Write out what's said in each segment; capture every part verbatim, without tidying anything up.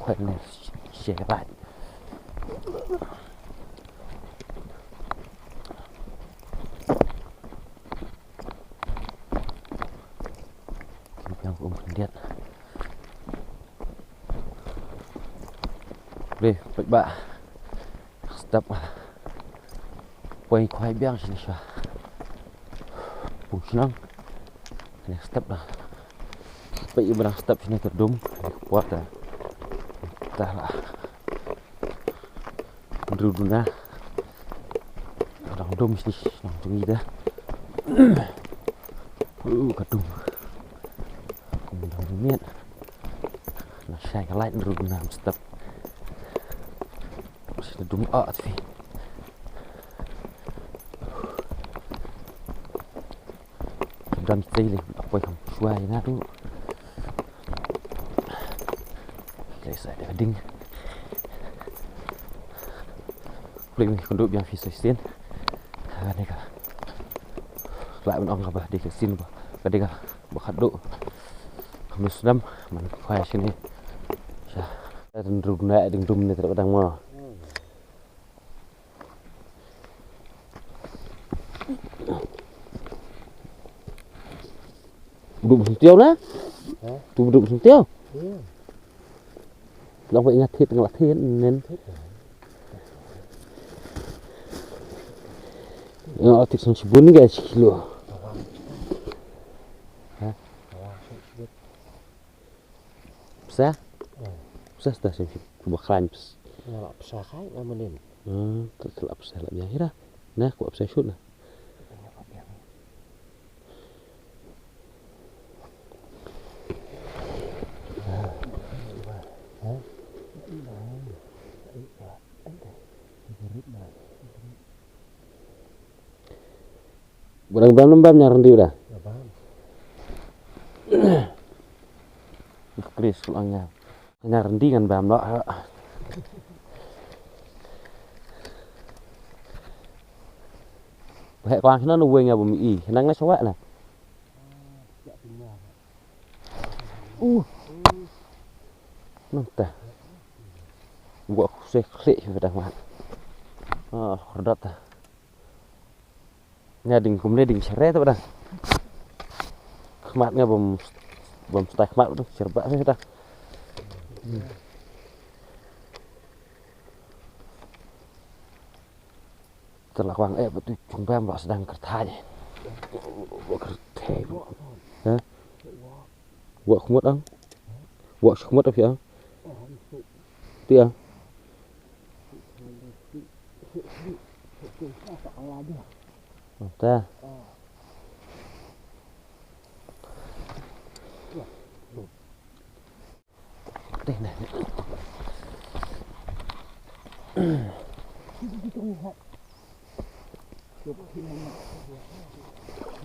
Pynne shi rai. Biang kum khyndiat. Dei, peit ba. Step. Poi khwai biang shane sha. Pung shnong. Next step dah. Peit i ba dang step shane ka dum. Ka por ta. Ta la. Hynriew duna. Dang dum shane shnong jong ngi dah. Uh, ka dum. Kum dang miet. Na shai ka light hynriew duna step. Shane dum ah tvi. Dang tei le, poi kham shuwa ïa na tu. Tei sa dei ka ding. Pling ni kundu biang phi sa sien. Ha, dei ka. Khlem ban ong ka ba dei ka sien ba. Ka dei ka ba khadduh. Kham snem man khwai shane. Sha. Dang dum na ding dum ne tara dang mo. Duk sentiau na? Ha? Tu duk sentiau? Iya. Long ba ingat thit ngelak thit nen. Thit. Ingat thit sang sibun ga sikilo. Awang. Ha? Awang sibun. Psa? Hmm. Psa sta sim sip. Kuba khlaiñ psa. Nga la psa khai nga manin. Hmm, tu tu la psa la biang ira. Nah, kuba psa shoot nah. Barang bam bam nyar ndi udah. Bam. Chris lang nyar. Nyar ndi ngan bam noh. Ba heh kwang hynne na weng ïa ba mi i. Hynne nga shuwa na. Uh. Nangta. Wa khuseh khlieh shuwa dah mat. Ah, khordot ta. Nga ding kumne ding shere ta ba dang. Khmat nga bam bam stai khmat ba dang sher ba shuwa dah. Tela kwang eh ba tu chung bam ba sdang kyrthai. Ba kyrthai. Ha? Wa khmut ang. Wa khmut api ang. Ti ang. Ta. Te ne.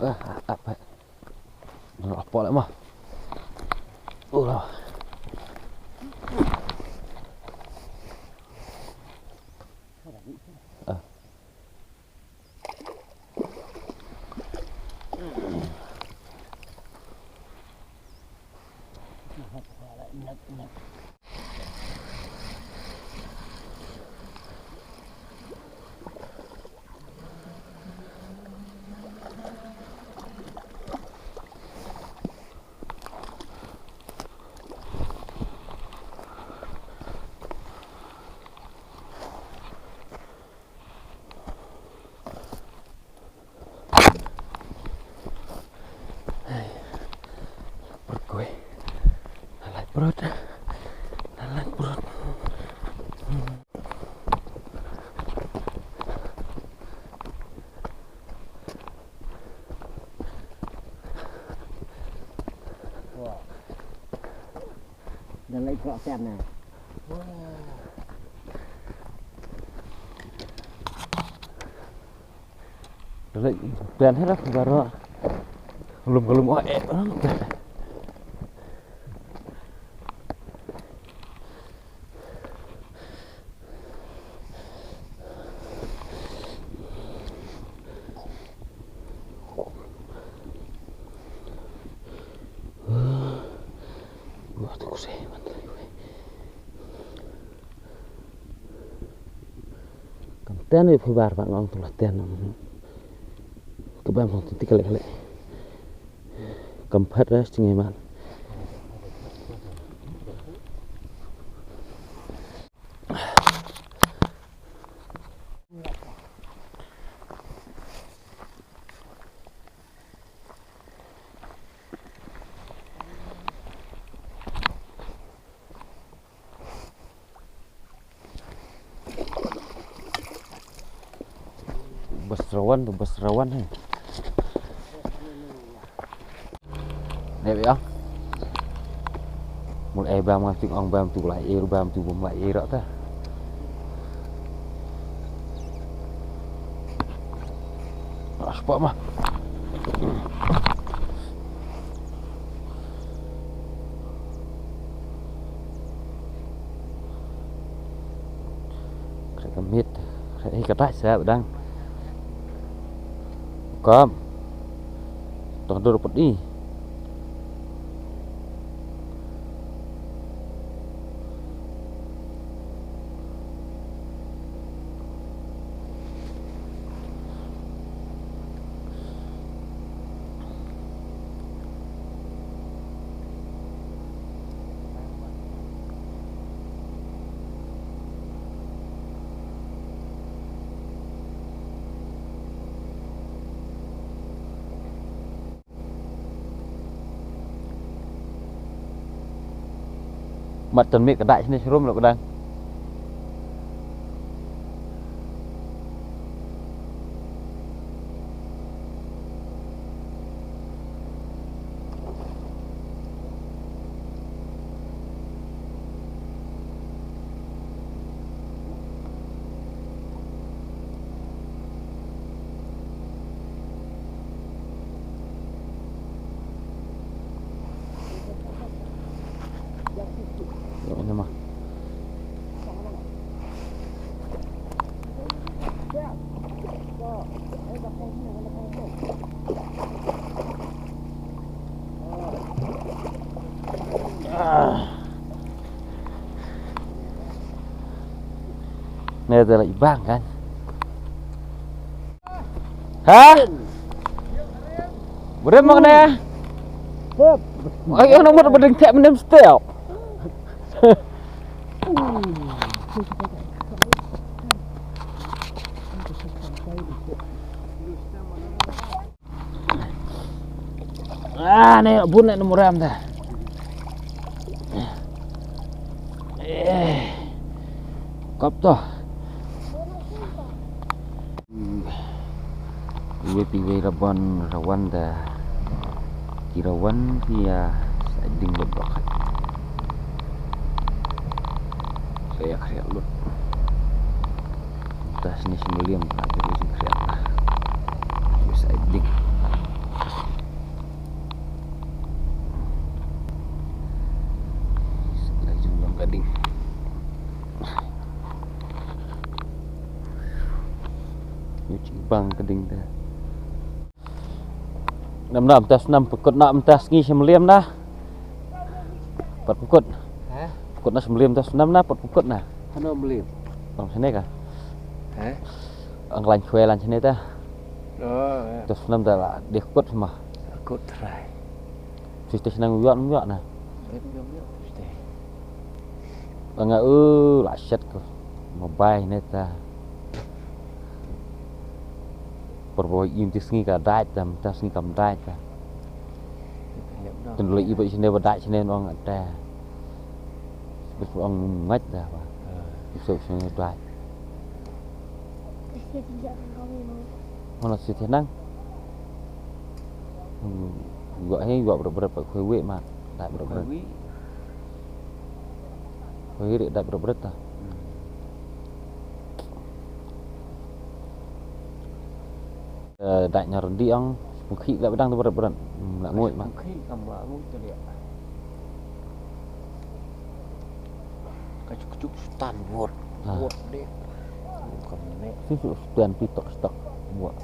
Ah, apa? Apa lama? Ula. Ah. Ai, perut gue. Alat perut. Alat perut. Wah. Dah lagi kerak siap nah. Wah. Dah lagi plan hera baru. Belum belum oh eh. Wah, tu kusai, mantap, weh. Ten wi phi bar ba ngong tu la ten. Ka bam hong ti ka lek lek. Kam phat ras ti ngai man. Bas rawan tu, bas rawan he. Dep ya. Mul ai bam ngam tik ong bam tu lai ir bam tu bam lai ir ta. Aspa ma. Kre ka mit, kre ka dai sa dang. Kam. Tong dur put i. Mat tan mik ka dai sini serum lo kedang. Ïa, ini mah. Ah. Ni dah lah ibang kan? Ha? Berem mak ne? Sep. Ayo nomor bedeng tak menem step. Ah, ne bun ne nomor am dah. Eh. Kop to. Iwei pa iwei rawan, rawan da ki rawan ki ïa sa ding lut bak. Sa ïa khriat lut. Ta sini sini liam ka tu sini khriat. Sa ding. Sa jing long ka ding. Ngi chibang ka ding da. Nam nam tas nam pekut na tas ngi sem liam na. Pat pekut. Ha? Pekut na sem liam tas nam na pat pekut na. Ano meliam? Bang sini ka? Ha? Ang lan chwe lan sini ta. Oh, ya. Tas nam ta la deh kut sama. Kut trai. Sus tas nang uyak uyak na. Rit uyak uyak sus tas. Nga u la shet ko. Mobile ne ta. Por bo im ti sngi ka dai ta, ta sngi kam dai ta. Tun lo i ba sine ba dai sine nong ta. Bes ong ngat da ba. Iso sine dai. Mana si tenang. Gua he gua berat-berat pak kue wek mak. Dai berat-berat. Hoi ri dap berat-berat ta. Eh, dap nyar di ang mukhi dap dang berat-berat. Hmm, nak nguit mak. Mukhi kam la nguit tu dia. Kajuk-kajuk sutan buat. Ah. Buat deh. Kam ne. Susu sutan pitok stok buat.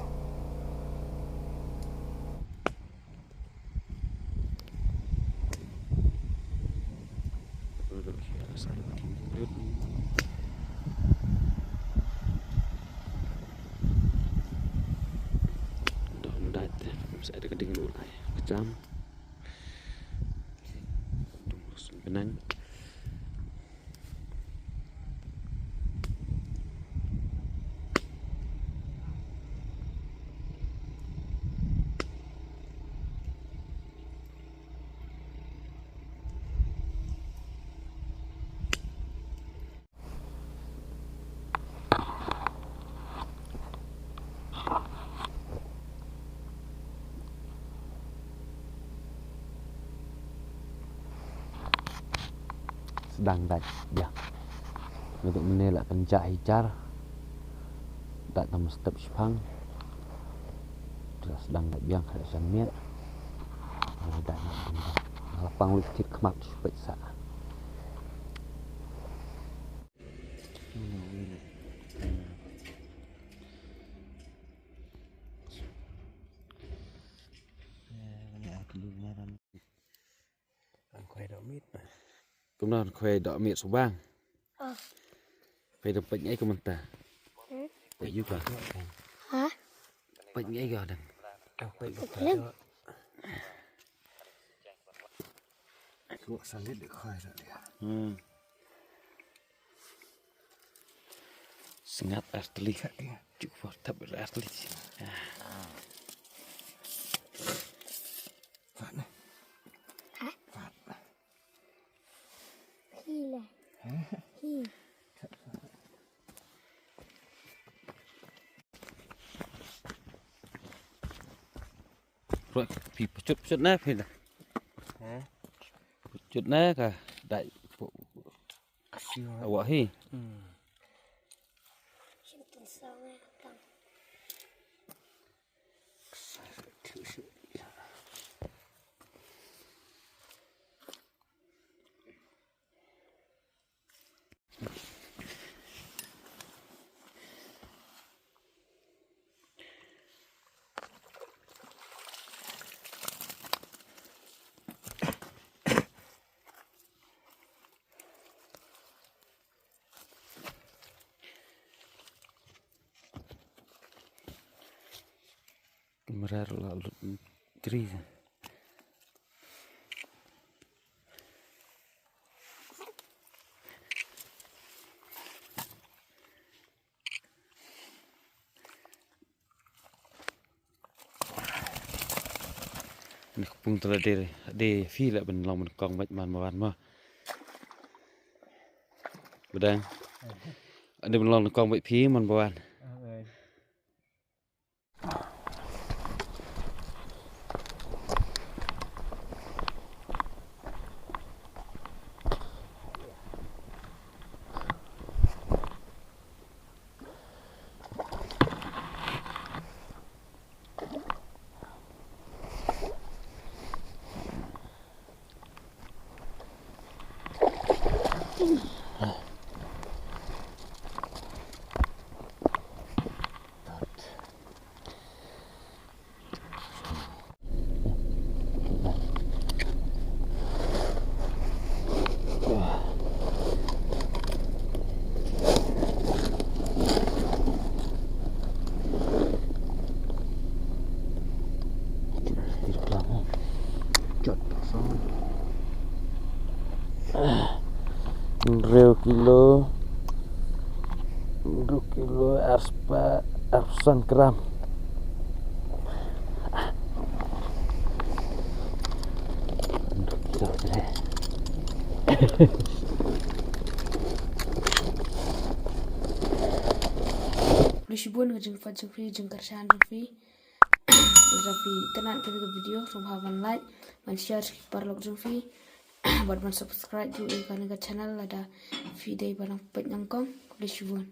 Ada ka ding lu lai. Kejam. Dung lu sun benang. Sdang dait biang. Nga duk mynne la kynjah hi jar. Dait tam step shipang. Te sdang dait biang ka shan miet. Nga dait na dum. Nga la pang wik tit khmat shu peit sa. Kumno khwai doh miet shu bang. Khwai doh peit ngai kumta. Peit yu ka. Ha? Peit ngai ga dang. Peit. Kuak salit de khwai sa dia. Hmm. Sngat artli. Juk for tap artli. Fat ne. Ha? Fat. Hi le. Hi. Ruh phi pachut pachut na phi na. Ha? Pachut na ka dai. Awak hi. Hmm. Mrar la lut tri. Ni kpung tala de de fi la ben long ben kong bait man ma wan ma. Bedang. Ade ben long kong bait fi man ba wan. Hynriew kilo, hynriew kilo, arspah, arphew san gram. Hynriew kilo te. Khublei shibun ka jingpeit jong phi, jingkyrshan jong phi. Lada phi itynnad ïa kane ka video, sngewbha ban like, ban share sha ki paralok jong phi, bad ban subscribe ruh ïa kane ka channel lada phi dei ba nang peit nyngkong. Khublei shibun.